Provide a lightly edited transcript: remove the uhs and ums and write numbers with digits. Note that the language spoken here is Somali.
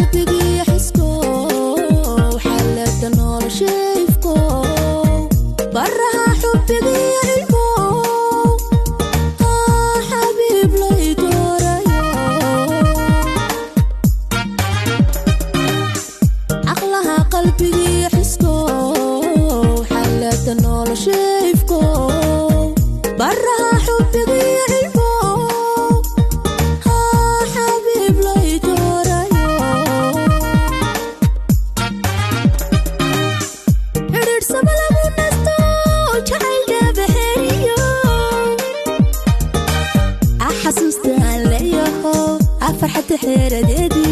Qalbigii xiskow, xalada noloshayfkow, baraha xubbigiyo cilmow, xabiib lay doorayo. Caqlaha qalbigii xiskow, xalada noloshayfkow, baraha xubbigiyo cilmow, xabiib lay doorayo. Xidhiidhsama lagu nasto, jacayl dhabaxeriyo, xasuusta aan leeyaho, farxadda xeeradeediyo.